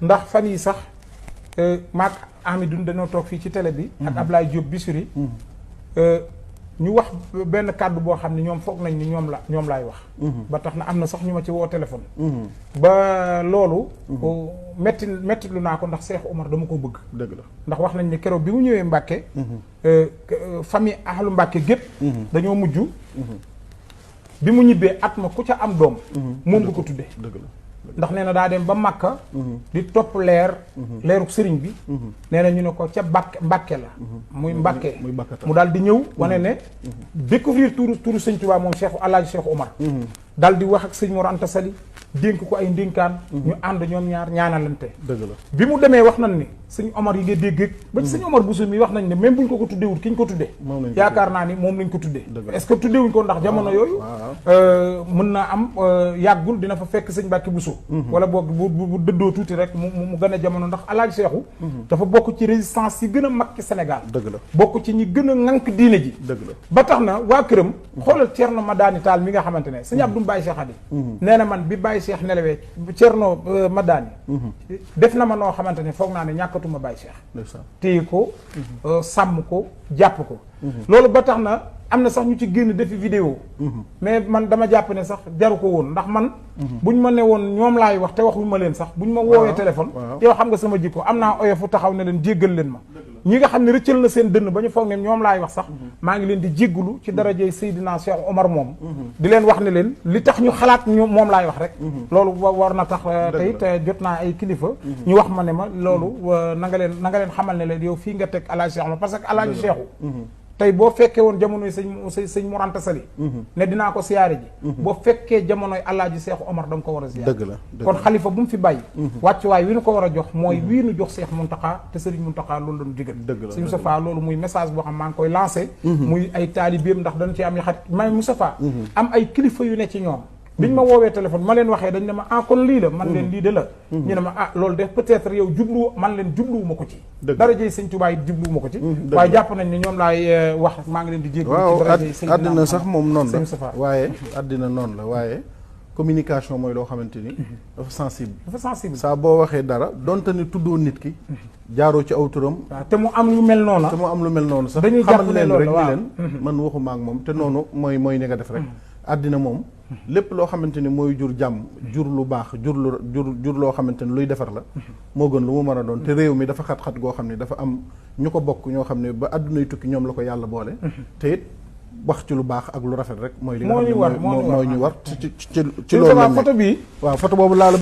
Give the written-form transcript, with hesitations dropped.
ndax fan yi sax maag Amidou dañoo toog fii ci télé bi ak Ablaye Diop Bichri ñu wax benn kàddu boo xam ne ñoom foog nañ ni ñoom laay wax ba tax na am na sax ñu ma ci woo téléphone ba loolu metti lu naa ko ndax Cheikh Omar dama ko bëgg dëgg la ndax wax nañ ne keroog bi mu ñëwee Mbàkke famille ahlu Mbàkke gépp dañoo mujj bi mu ñibbee at ma ku ca am doom moom nga ko tuddee dëgg la ndax nee na daa dem ba Makka di topp leeruk sëriñ bi nee na ñu ne ko ca Mbàkke la muy Mbàkke mu daal di ñëw wane ne découvrir turu sëñ Tuubaa moom Cheikh Alaaji Cheikh Omar daal di wax ak sëñ Mor Anta Sali dénk ko ay ndénkaan ñu ànd ñoom ñaar ñaanalante dëgg la bi mu demee wax nañ ni sëñ Omar yi nga dégg ba ci sëñ Omar Bousso mi wax nañ ne même buñ ko tuddewul ki ñu ko tuddee yaakaar naa ni moom lañ ko tuddee est-ce que tuddewuñ ko ndax jamono yooyu mën naa am yàggul dina fa fekk sëñ Mbàkke Bousso wala boog bu dëddoo tuuti rek mu gën a jamono ndax Alaaji Seexu dafa bokk ci résistance yi gën a mag ci Sénégal dëgg la bokk ci ñi gën a ŋànk diine ji dëgg la ba tax na waa këram xoolal Thierno Madani Tall mi nga xamante ne sëñ Abdou Baye Cheikh Adi nee na man bi Baye Cheikh nelawee Thierno Madani def na ma noo xamante ne foog naa ne ñàkkatuma Baye Cheikh téye ko sàmm ko jàpp ko loolu ba tax na am na sax ñu ci génn defi vidéo mais man dama jàpp ne sax jaru ko woon ndax man buñ ma ne woon ñoom laay wax te waxuñ ma leen sax buñ ma woowee téléphone yow xam nga sama jikko am naa oyofu taxaw ne leen jéggal leen ma ñi nga xam ne rëccal na seen dënn ba ñu foog ne ñoom laay wax sax maa ngi leen di jéggalu ci darajey Seydina Cheikh Omar moom di leen wax ne leen li tax ñu xalaat ñu moom laay wax rek loolu war na tax tey te jot naa ay kilifa ñu wax ma ne ma loolu na nga leen xamal ne leen yow fii nga teg Alaaji Cheikh Omar parce que Alaaji Cheikhu tey boo fekkee woon jamonoy sëñ Mor Anta Sali ne dinaa ko siyaare ji boo fekkee jamonoy Alaaji Seexu Omar da nga ko war a siyaare dëgg la kon xalifa bu mu fi bàyyi wàccuwaay wi nu ko war a jox mooy wii nu jox Seex Muntaxa te Sëriñ Muntaxa loolu lañu digal sëñ Moustapha loolu muy message boo xam maa ngi koy lancé muy ay taalibeem ndax dañu ci am yi xarit may Moustapha am ay kilifa yu ne ci ñoom biñ ma woowee téléphone ma leen waxee dañ ne ma kon lii la man leen lii de la ñu ne ma loolu de peut-être yow man leen jubluwuma ko ci dara jëy sëñ Tuubaa yi jubluwuma ko ci waaye jàpp nañ ne ñoom laay wax maa ngi leen di jégg waaw àddina sax moom noonu la waaye àddina noonu la waaye communication mooy loo xamante ni dafa sensible saa boo waxee dara donte ni tuddoo nit ki jaaroo ci aw turam te mu am lu mel noonu sax dañuy xamal leen rek ni leen man waxuma ak moom te noonu mooy ni nga def rek àddina moom lépp loo xamante ni mooy jur jàmm jur lu baax jur loo xamante ni luy defar la moo gën lu mu mën a doon te réew mi dafa xat-xat goo xam ne dafa am ñu ko bokk ñoo xam ne ba àddunay tukki ñoom la ko yàlla boole te it wax ci lu baax ak lu rafet rek mooy li nga xam ne moo ñu war ci loolu photo bi waaw photo boobu laa la